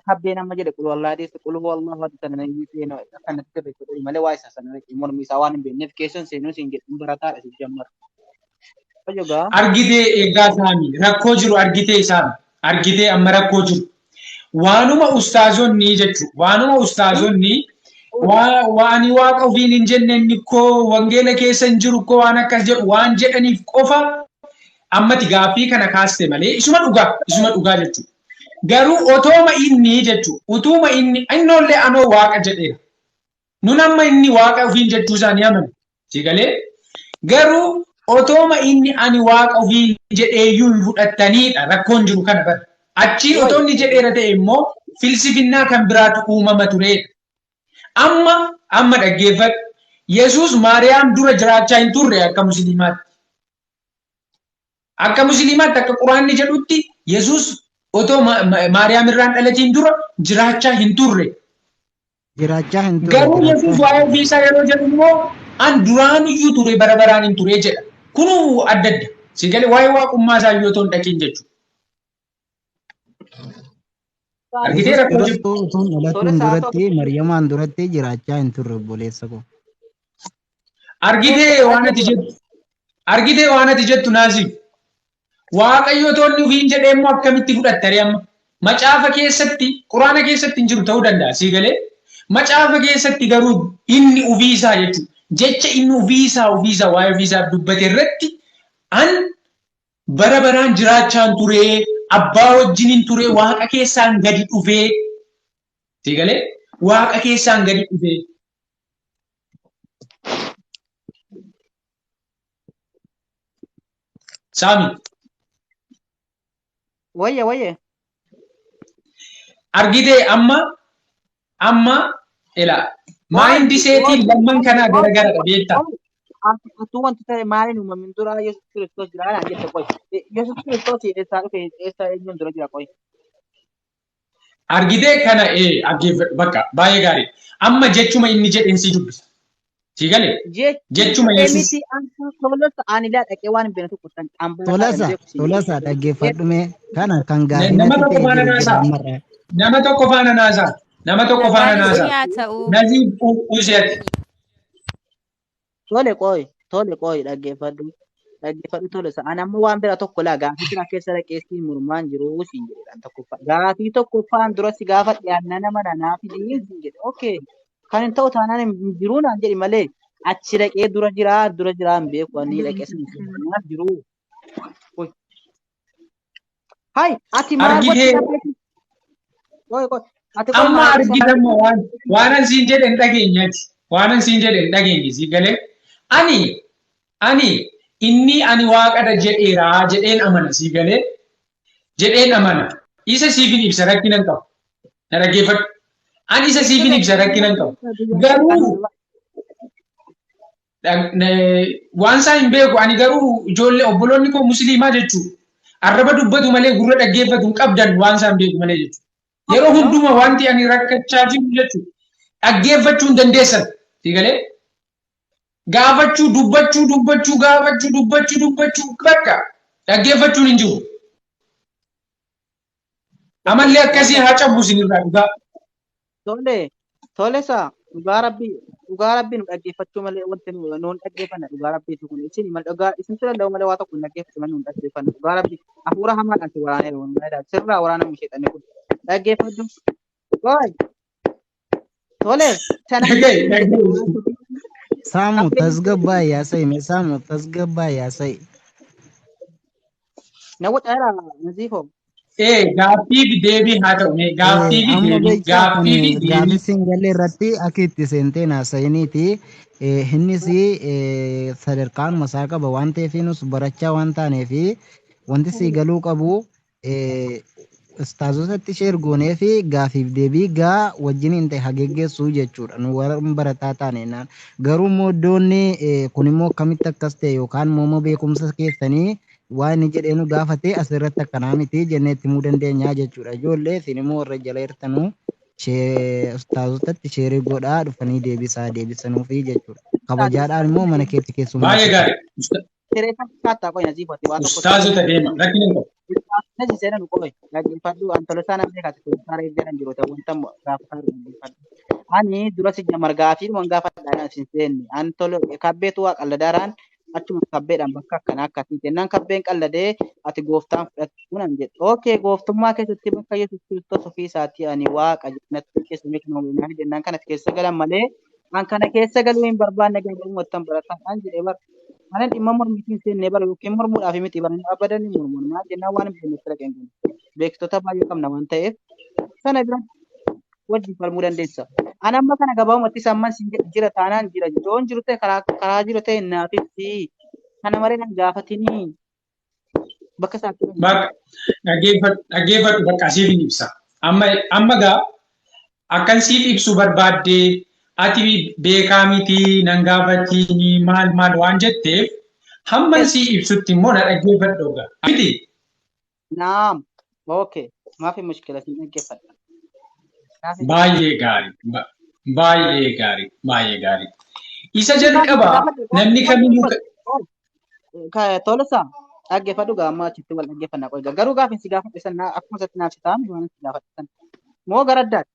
kabbeen amma jedhe qul wallaahi deesse qul huwallahu ahad sana nan seene akkanatti sirreeffadhe malee waa'ee isaa sana mormii isaa waan hin beekneef keessan seenuu siin jedhu barataadha si jammar. Argitee eegaa isaanii rakkoo jiru argitee isaan argitee amma rakkoo jiru. Waanuma ustaazonni jechuudha. Waanuma ustaazonni waan waaqa ofiin hin jenne inni koo wangeela keessa hin jiru koo waan akkas jedhu waan jedhaniif qofa ammati gaaffii kana kaaste malee isuma dhugaa jechuudha. Garuu otooma inni jechuudha. Utuuma inni innoollee anoo waaqa jedheera. Nun amma inni waaqa ofiin jechuu isaanii amanu. Si galee garuu otooma inni ani waaqa ofiin jedheeyyuu hin fudhattaniidha rakkoon jiru kana bara. Achii otoo inni jedheera ta'e immoo filsifinnaa kan biraatu uumama tureedha. Amma dhaggeeffadhu. Yesuus Maariyaam dura jiraachaa hin turre akka musliimaatti. Akka musliimaatti akka Quraanni jedhutti Yesuus otoo Maariyaam irraan dhalatiin dura jiraachaa hin turre. Jiraachaa hin turre. Garuu Yesuus waa'ee ofii isaa yeroo jedhu immoo an duraan iyyuu ture bara baraan hin ture jedha. Kunuu adda adda. Si galee waa'ee waaqummaa isaa iyyuu otoo hin dhaqiin jechuudha. Argitee Yesuus rakkoo jiru. Kiristoos utuu hin dhalatiin duratti Mariyamaan duratti jiraachaa hin turre obboleessa koo. Argitee waan ati jettu. Argitee waan ati jettu Naazif. Waaqayyo otoo inni ofiin jedhee immoo akkamitti fudhatta ree amma? Macaafa keessatti quraana keessatti hin jiru ta'uu danda'a sii galee. Macaafa keessatti garuu inni ofii isaa jechuudha. Jecha inni ofii isaa waa'ee ofii isaaf dubbate irratti an bara baraan jiraachaan ture abbaa wajjiniin ture waaqa keessaan gadi dhufee sii galee waaqa keessaan gadi dhufee. Saami. Wayye wayye. Argitee amma ila maayindi seetiin lamman kanaa garagaradha beektaa. Atuu wanti ta'e maaliin uumamin dura Yesuus Kiristoos jira naan jette qoy. Yesuus Kiristoos eessaa dhufe eessaa eenyuun dura jira qoy. Argitee kana dhaggeeffadhu bakka baay'ee gaarii. Amma jechuma inni jedheen sii dubbisa. Sii galee? Jechuma Yesuus. Miti tolasa ani laa dhaqee waan hin beekne tokko tan Tolasa tolasa dhaggeeffadhu mee kana kan gaarii Nama natti tokko ta'e faana jiru jira naasaa. ammarraa. Nama tokko faana naasaa. Nama tokko faana Nagaan naasaa. haa ta'u. Naziif Useet. Tole qoy tole qoy dhaggeeffadhu dhaggeeffadhu tolasa ani ammoo waan bira tokko laa gaafii bira keessa dhaqee siin mormaan jiru siin jedhe tokkoffaa gaafii tokkoffaan dura si gaafa dhiyaannaa nama nanaa fidii siin jedhe okay kan hin ta'u taanaan hin jiru naan jedhi malee achi dhaqee dura jiraa hin beeku ani dhaqee siin naaf jiru. Hai ati maal Argitee gochuu qoy qoy ati qoy amma maal argitammoo waan an siin jedhe hin dhageenyati. Waanan siin jedhe hin dhageenye sii galee. Ani inni ani waaqadha jedheera jedheen amana sii galee jedheen amana. Isa siifin ibsa rakkina hin qabu. Na dhaggeeffadhu. Ani isa siifin ibsa rakkina hin qabu. Garuu waan isaa hin beeku ani garuu ijoollee obboloonni koo musliimaa jechuudha. Arraba dubbatu malee gurra dhaggeeffatu hin qabdan waan isaa hin beeku malee jechuudha. Yeroo hunduma wanti ani rakkachaa jiru jechuudha. Dhaggeeffachuu hin dandeessan. Sii galee? Gaafachuu, dubbachuu, dubbachuu, gaafachuu, dubbachuu, dubbachuu bakka dhaggeeffachuun hin jiru. Amalli akkasii haa cabu isinirraa dhugaa. Tole, tole saa dhugaa rabbii dhugaa rabbii nu dhaggeeffachuu malee wanti nu nuun dhaggeeffanna dhugaa rabbiiti kun isin mal dhugaa isin tura malee waa tokko hin dhaggeeffatu malee nuun dhaggeeffanna dhugaa rabbii hafuura hamaadhaan si waraaneera wallahi sirraa waraanamu sheexanni kun dhaggeeffadhu. Qoy tole sana Dhaga'i, dhaga'i. Saamu tasgabbaa yaasai mee Saamu tasgabbaa yaasai. Na wacaera Naziifoo. Ee gaaffii fi deebii haa ta'u mee gaaffii fi Amma deebii beektaa kun gaaffii fi gaaffii deebii. singalee irratti akka itti seentee naasayiniiti. Innis sadarkaanuma isaa qaba waan ta'eef nus barachaa waan taaneef wanti sii galuu qabu ustaazotatti ishee ergoonee fi gaafiif deebii gaa wajjiniin ta'e haa geggeessuu jechuudha. Nu warra barataa taane naan. Garuu immoo iddoonni kun immoo akkamitti akkas ta'e yookaan immoo beekumsa keessanii waan inni jedhee nu gaafate asirratti akkanaa miti jennee itti himuu dandeenya jechuudha. Ijoollee isin immoo warra jala jirtanuu ustaazotatti sheerii godhaa dhufanii deebisaa deebisanuufi jechuudha. Kabajaadhaan immoo mana keetti Baay'ee keessummeessita. gaarii. Sireeffadhu kaattaa qoy Naziifoo waa tokko Ustaazota deema rakkina hin qabu. Nazi seena nu qoy dhaggeeffadhu an tolosaa namni kaate tolosaa reef jedhan jiru ta'u wanta gaafataa jiru dhaggeeffadhu. Ani dura si jamar gaafii waan gaafadhaan as hin seenne an tolo kabbeetu waa qalladaaraan achuma kabbeedhaan bakka akkanaa akkasii jennaan kabbeen qalladee ati gooftaan fudhattu nan jedhe. Okay gooftummaa keessatti bakka Yesuus Kiristoos ofii isaatii ani waaqa jennatti keessa beeknu jennaan kanatti keessa galan malee an kana keessa galuu hin barbaanne gabaabumatti barataan jedhee bara. Ani dhimma mormiitiin seennee bara yookiin mormuudhaaf miti bara abadan hin mormuun maal jennaan waan hin beeknetti dhaqeen kun beektota baay'ee qabna waan ta'eef sana bira wajjin falmuu dandeessa. Ani amma kana gabaabumatti samman siin jedhu jira taanaan jira yoon jiru ta'e karaa karaa jiru ta'e naaf ibsi kana malee nan gaafatinii bakka isaatti hin jiru. Bakka dhaggeeffadhu dhaggeeffadhu bakka siif hin ibsa. Amma amma gaa akkan siif ibsu barbaaddee ati beekaa miti nan gaafatiin maal maal waan jetteef hamman sii ibsutti immoo na dhaggeeffadhu gaa. Miti Naam. Okay. Maafi mushkila siin dhaggeeffadha. Naafi baay'ee gaarii baay'ee gaarii baay'ee gaarii. Isa gaafii jalqabaa gaafadhu namni kamiyyuu Tolosaa dhaggeeffadhu gaa amma achitti wal dhaggeeffanna qoy garuu gaafin si gaafadhe san akkuma isatti naaf si ta'ame waan si gaafadhe san moo gara addaati.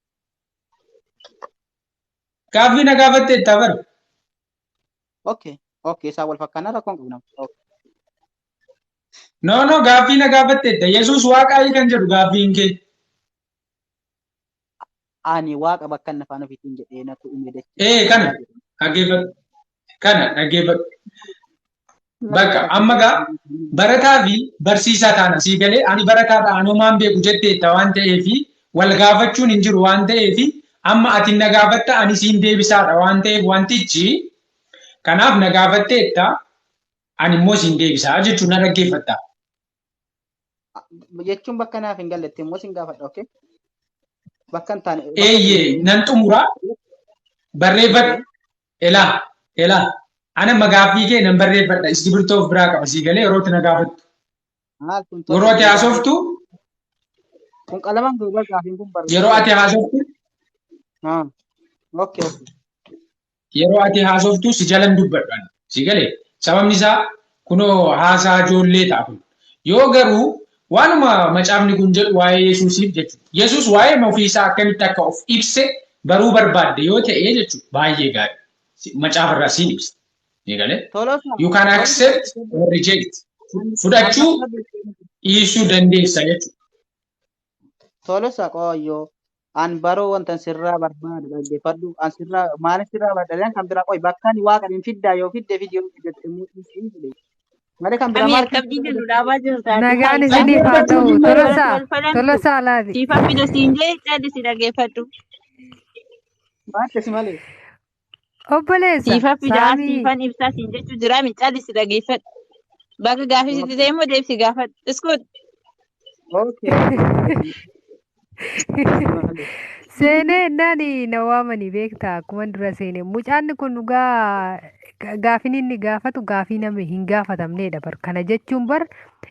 Gaaffii na gaafatte itti bara. Okay. Okay isaan wal fakkaannaa rakkoon qabu nama. Okay. No no gaaffii na gaafatte itti Yesuus waaqaayi kan jedhu gaaffiin kee. Ani waaqa bakka inni afaan ofiitiin jedhee natu uume dachee Ee kana jedhe. dhaggeeffadhu. Kana dhaggeeffadhu. Bakka amma gaa barataa fi barsiisaa taana sii galee ani barataadha anumaan beeku jetteetta waan ta'eefi wal gaafachuun hin jiru waan ta'eefi amma ati na gaafatta ani siin deebisaadha waan ta'eef wantichi kanaaf na gaafatteetta ani immoo siin deebisaa jechuun na dhaggeeffatta. Jechuun bakka naaf hin galletti immoo siin gaafadha okay. Bakka hin taane bakka Eeyyee nan xumuraa barreeffadhu elaa elaa ana magaaffii kee nan barreeffadha iskibirtoo of biraa qaba sii galee yeroo itti na gaafattu. Maal kun Yeroo ati haasoftu kun qalamaan duuba gaafiin kun barreeffama. yeroo ati haasoftu Haa. Okay okay. yeroo ati haasoftu si jalan dubbadhu ani. Si galee sababni isaa kunoo haasaa ijoollee ta'a kun. Yoo garuu waanuma macaafni kun jedhu waa'ee Yesuusiif jechuudha. Yesuus waa'ee ofii isaa akkamitti akka of ibse baruu barbaadde yoo ta'e jechuudha baay'ee gaarii. Macaafa irraa siin ibsa. Ni galee? Tolosaa. You can accept or reject. Fudhachuu dhiisuu dandeessa jechuudha. Tolosaa qoyyoo. An baroo wanta sirraa barbaadu dhaggeeffadhu. An sirraa maaliif sirraa barbaadu kan biraa qoy bakka ani waaqa hin fiddaa yoo fidde fidi yoo fidde immoo dhiisii jedhe. Malee kan biraa Ami maal akkam jennu dhaabaa jirta. Nagaan isiniif haa ta'u. Tolosaa, Tolosaa laali. Siifan fida siin jee calli si dhaggeeffadhu. Maal malee. Obboleessa Siifan fidaa Saamii siifan ibsaa siin jechuu jira miccaalisi dhageeffadhu. Bakka gaafii sitti ta'e immoo deebisi gaafadhu. Iskoot. Okay, okay. Seenee nani na waamanii beektaa akkuma dura seene mucaan kun dhugaa gaafin inni gaafatu gaafii namni hin gaafatamnedha bar kana jechuun bar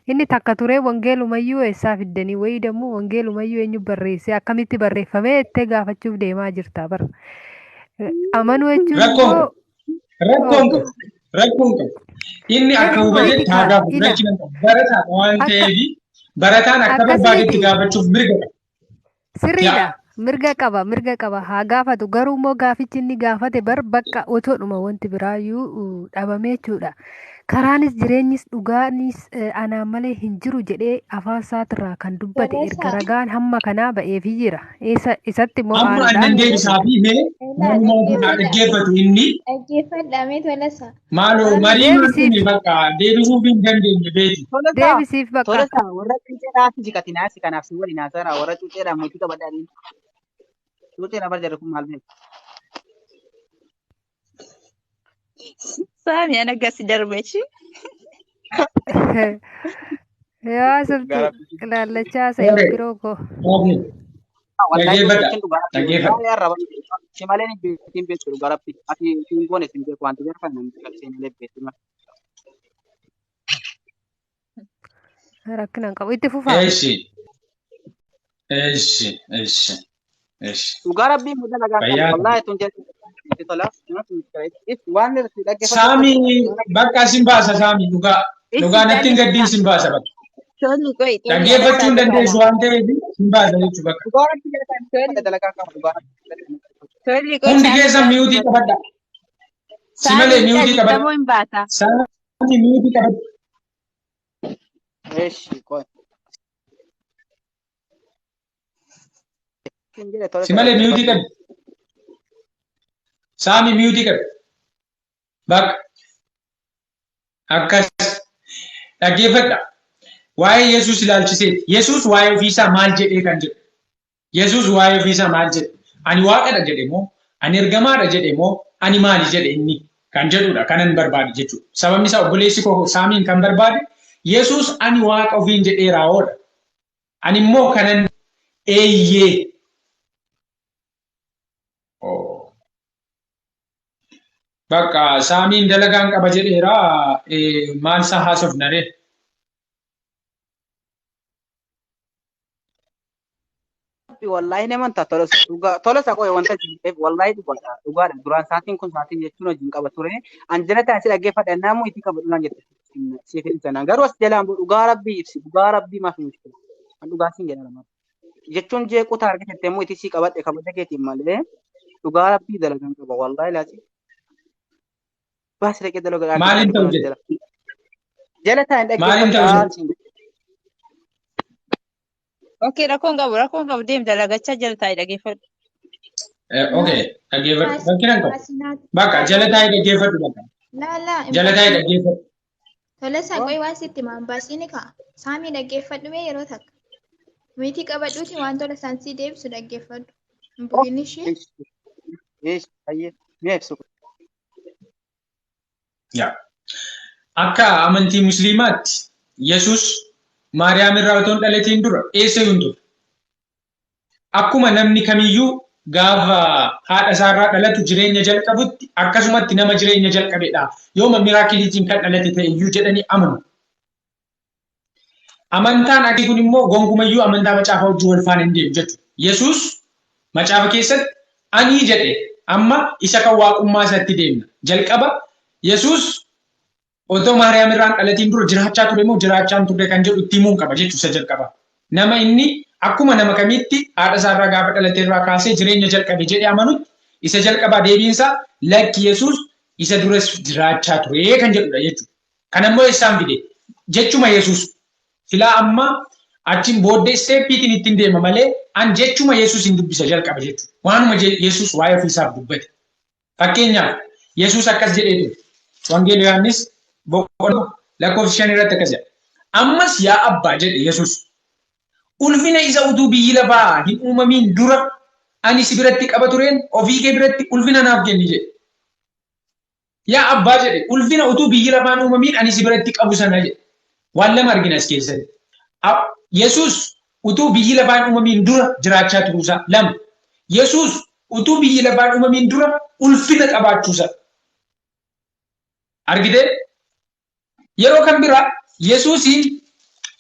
inni takka turee wangeelumayyuu eessaa fiddanii wayii dammoo wangeelumayyuu eenyu barreessee akkamitti barreeffamee jettee gaafachuuf deemaa jirta bar amanuu jechuun Rakkoon immoo qabu. Rakkoon qabu. Rakkoon qabu. Inni akka rakkoo hubatetti miti haa kaa gaafatu. ila Rakkina qabu. Barataa waan akka ta'eef barataan akka akkas barbaadetti miti gaafachuuf mirga qaba. Sirriidha. Yaa. Mirga qaba. Haa gaafatu. Garuu immoo gaafichi inni gaafate bar bakka otoodhuma wanti biraayyuu dhabamee jechuudha. Karaanis jireenyis dhugaanis anaan malee hin jiru jedhee afaan isaatirraa kan dubbate erga Tolasaa. ragaan hamma kanaa ba'eefii jira. Isa isatti immoo Amma aanuudhaan annan deebisaa fi mee Elaa namumaa haa dhaggeeffadha. dhaggeeffatu inni Dhaggeeffadha mee Tolasaa. maaloo Saamii marii maal deebisiif kuni bakka deebisuuf hin dandeenye beeti. Tolasaa, deebisiif bakka. Tolasaa warra cuuceedhaa fi jikatinaa si kanaaf si waliin haasaraa warra cuuceedhaa mootii qabadhaanii. Cuuceedhaa bar jarri kun maal beeku? Saami ana gasi darbeechi. Yaa sabtu Gara ilaallachaa haasa'e Okay. biroo koo. Okay. Wallahi Dhaggeeffadha. dubbachin dhugaa rabbi Dhaggeeffadha. wallahi arraba si malee ni beektiin beektu dhugaa rabbi ati siin goone siin beeku wanti gara kan namni qalsee malee beektu. Rakkina hin qabu. Itti fufaa. Eeshi. Eeshi. Eeshi. Eeshi. Dhugaa rabbii muda lagaa qabu Fayyaa ta'e. wallahi tun jedhu tola waan irratti dhaggeeffatu Saamii bakka sin baasa saamii dhugaa. Itti Dhugaa natti hin callisi. gaddiin sin baasa bakka. Tolli qo'i tolli Dhaggeeffachuu alasaa hin dandeessu dhufaadha. waan ta'eef sin baasa jechuudha bakka. Dhugaa rabbii jala Tolli dalagaa qabu dhugaa rabbii. tolli qo'i Hundi saami keessan gaafa miyuutii qabadha. qabadha. Si Saami malee miyuutii callistamoo qabadha. hin baata. Saamii miyuutii qabadha. Eeshi qoy. Siin jedhe tola Si malee miyuutii qabi. Saamii miyuutii qabi. Bakka akkas dhaggeeffadha. Waa'ee Yesuus ilaalchiseeti. Yesuus waa'ee ofiisaa maal jedhee kan jedhu. Yesuus waa'ee ofiisaa maal jedhe? Ani waaqadha jedhe moo? Ani ergamaadha jedhe moo? Ani maali jedhe inni kan jedhudha kanan barbaade jechuudha. Sababni isaa obboleessi koo Saamiin kan barbaade Yesuus ani waaqa ofiin jedhee raawwadha. Ani immoo kanan eeyyee. Oh. Bakka Saamiin dalagaan qaba jedheera maal isaa haasofna ree? Wallahi naman ta'a tola dhugaa tola isa qoy wanta jireef wallahi dhugaadha dhugaadha duraan sa'aatiin kun sa'aatiin jechuun hojiin qaba ture an jala taa'ee si dhaggeeffadha namuu itti qaba dhugaan jette siif hin ibsan garuu as jalaan bu'u dhugaa rabbii ibsi dhugaa rabbii maaf hin ibsu an dhugaa siin jedha lama jechuun jeequu ta'a argite immoo itti sii qabadhe kabaja keetiin malee dhugaa rabbii dalagaan qaba wallahi laati baasi dhaqee dalagaa Maaliin ta'u jedhe? jala jala taa'ee Maaliin ta'u dhaggeeffadha jedhe? siin jedha. Okay rakkoon qabu deem dalagachaa jala taa'ee dhaggeeffadhu. Okay, dhaggeeffadhu. Rakkina hin qabu. Baasinaati. Bakka jala taa'ee dhaggeeffadhu bakka. Laa laa hin Jala taa'ee baasiin. dhaggeeffadhu. Tolasaa qoy waan sitti himaa hin baasiin ka'a. Saamii dhaggeeffadhu mee yeroo takka. Miitii qabadhuuti waan Tolasaan sii deebisu dhaggeeffadhu. Hin bu'in ishee. Eesh, hayyee, mi'a ibsu. Yaa. Akka amantii Musliimaatti Yesuus Maariyaam irraa otoo hin dhalatiin dura eessa hin ture. Akkuma namni kamiyyuu gaafa haadha isaarraa dhalatu jireenya jalqabutti akkasumatti nama jireenya jalqabedha. Yooma miraakiliitiin kan dhalate ta'e iyyuu jedhanii amanu. Amantaan akii kun immoo gonkumayyuu amantaa macaafa wajjin wal faana hin deemu jechuudha. Yesuus macaafa keessatti ani jedhe amma isa kan waaqummaa isaatti deemna. Jalqaba Yesuus otoo Maariyaam irraan dhalatiin dura jiraachaa ture moo jiraachaa hin turre kan jedhu itti himuun qaba jechuudha isa jalqaba. Nama inni akkuma nama kamiitti haadha isaarraa gaafa dhalate irraa kaasee jireenya jalqabe jedhee amanutti isa jalqabaa deebiinsaa lakki Yesuus isa duras jiraachaa ture kan jedhudha jechuudha. Kanammoo eessaan fide? Jechuma Yesuus silaa amma achiin booddee isteeppiitiin ittiin deema malee an jechuma Yesuus hin dubbisa jalqaba jechuudha. Waanuma Yesuus waa'ee ofiisaaf dubbate. Fakkeenyaaf Yesuus akkas jedhee ture. Wangeela Yohaannis boqonnaa lakkoofsa 5 irratti akkas jedha. Ammas yaa abbaa jedhe Yesuus. Ulfina isa utuu biyyi lafaa hin uumamiin dura ani si biratti qaba tureen ofii kee biratti ulfina naaf kenni jedhe. Yaa abbaa jedhe, ulfina utuu biyyi lafaan uumamiin ani si biratti qabu sana jedhe. Waan lama argina as keessatti. Yesuus utuu biyyi lafaan uumamiin dura jiraachaa turuusaa. Lama. Yesuus utuu biyyi lafaan uumamiin dura ulfina qabaachuusaa. Argitee? Yeroo kan biraa Yesuusiin,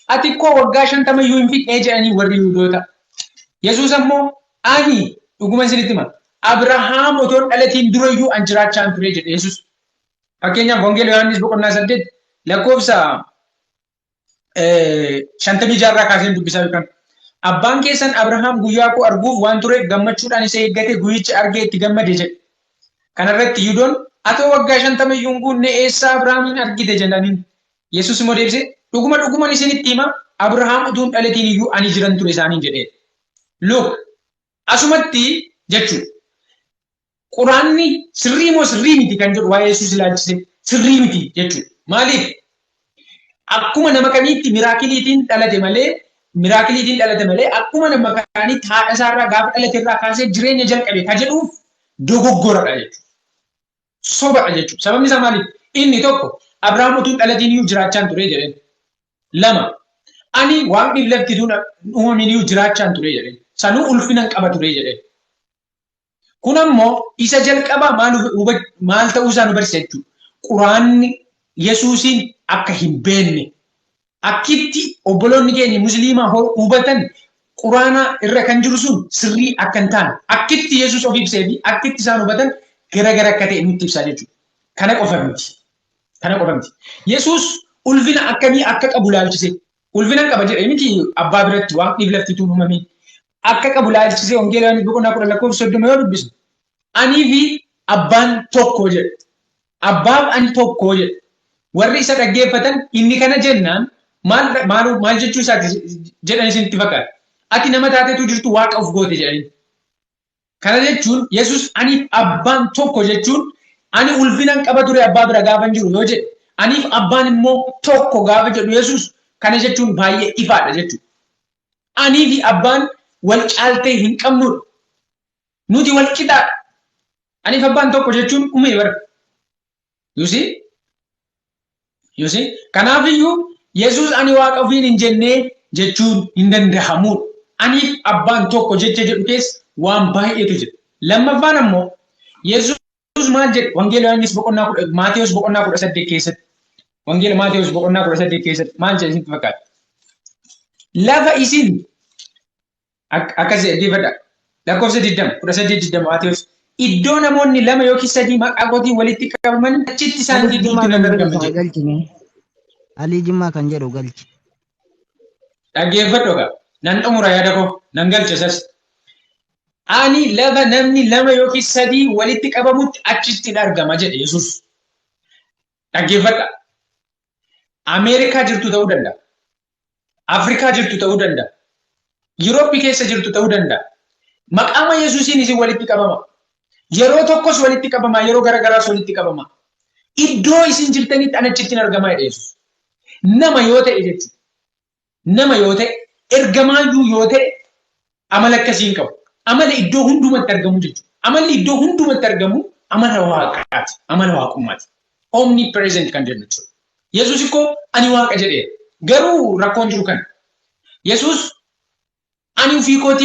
"Ati koo waggaa 50 iyyuu hin fixnee," jedhanii warri Yihudoota. Yesuus ammoo, "Ani dhuguma isinitti hima, Abrahaam otoo hin dhalatiin dura iyyuu an jiraachaan ture," jedhe Yesuus. Fakkeenyaaf, Wangeela Yohaannis boqonnaa 8 lakkoofsa 56 irraa kaaseen dubbisaa yookaan, "Abbaan keessan Abrahaam guyyaa koo arguuf waan tureef gammachuudhaan isa eeggate, guyyicha argee itti gammade," jedhe. Kanarratti Yihudoon, "Atoo waggaa 50 iyyuu hin guunne, eessaa Abrahaamiin argite?" jedhaniin. Yesuus immoo deebisee, "Dhuguma dhuguman isinitti hima, Abrahaam utuu hin dhalatiin iyyuu ani jiran ture," isaaniin jedhee. Look, asumatti jechuudha. Quraanni sirrii moo sirrii miti kan jedhu waa'ee Yesuus ilaalchise sirrii miti jechuudha. Maaliif? Akkuma nama kamiitti miracleiitiin dhalate malee akkuma nama kaaniitti haadha isaarraa gaafa dhalate irraa kaasee jireenya jalqabe ka jedhuuf dogoggoradha jechuudha. Sobadha jechuudha. Sababni isaa maaliif? Inni tokko, Abrahaam utuu hin dhalatiin iyyuu jiraachaan ture jedheen. Lama, ani waaqni lafti utuu uumamin iyyuu jiraachaan ture jedheen. Sanuu ulfina qaba ture jedheen. Kun ammoo isa jalqabaa maal ta'uu isaa nu barsiisa jechuudha. Quraanni Yesuusiin akka hin beekne, akkitti obboloonni keenya musliimaa hubatan quraana irra kan jiru sun sirrii akka hin taane, akkitti Yesuus of ibsee fi akkitti isaan hubatan garagara akka ta'e nutti ibsaa jechuudha. Kana qofa miti. Kana qofa miti. Yesuus ulfina akkamii akka qabu laalchise. Ulfina qaba jedhee miti abbaa biratti waaqni fi lafti utuu hin akka qabu laalchisee Wangeela Yohaannis boqonnaa 10 lakkoofsa 30 yoo dubbisu, "Anii fi abbaan tokko," jedhe. "Abbaaf ani tokko," jedhe. Warri isa dhaggeeffatan inni kana jennaan maal maal maal jechuu isaati jedhan isinitti fakkaata? "Ati nama taatetu jirtu waaqa of goote," jedhanii. Kana jechuun Yesus "Aniif abbaan tokko" jechuun, ani ulfinan qaba ture abbaa bira gaafa jiru yoo jedhe, aniif abbaan immoo tokko gaafa jedhu Yesus kana jechuun baay'ee ifaadha jechuudha. Anii fi abbaan wal caaltee hin qabnudha. Nuti wal qixaadha. Aniif abbaan tokko jechuun umee bara. You see? You see? Kanaafiyyuu Yesus ani waaqa ofiin hin jennee jechuun hin danda'amudha. Aniif abbaan tokko jecha jedhu keessa waan baay'eetu jira. Lammaffaan ammoo Yesus maal jedhe Wangeela Yohaannis boqonnaa 10, Maatewos boqonnaa 18 keessatti? Wangeela Maatewos boqonnaa 18 keessatti maal jedhe isinitti fakkaata? Lafa isin akkas dhaggeeffadha. Lakkoofsa 20, 18 20 Maatewos. Iddoo namoonni lama yookiin sadii maqaa kootiin walitti qabaman, achitti isaan Alii gidduutti Jimmaa nan kan jedhu argama sana jedhe. galchine. Alii Jimmaa kan jedhu galchi. Dhaggeeffadhu egaa. Nan xumura yaada koo. Nan galcha isas. Ani lafa namni lama yookiin sadii walitti qabamutti achitti argama jedhe Yesuus. Dhaggeeffadha. Ameerikaa jirtu ta'uu danda'a. Afrikaa jirtu ta'uu danda'a. Yurooppii keessa jirtu ta'uu danda'a. Maqaama Yesuusiin isin walitti qabama. Yeroo tokkos walitti qabama, yeroo garagaraas walitti qabama. Iddoo isin jirtanitti ani achitti argama jedhe Yesuus. Nama yoo ta'e jechuudha. Nama yoo ta'e, ergamaayyuu yoo ta'e, amala akkasii hin qabu. Amala iddoo hundumatti argamu jechuudha. Amalli iddoo hundumatti argamu amala waaqaati. Amala waaqummaati. Omnipresent kan jennu jechuudha. Yesuus ikkoo ani waaqa jedheera. Garuu rakkoon jiru kana. Yesuus ani ofii kootii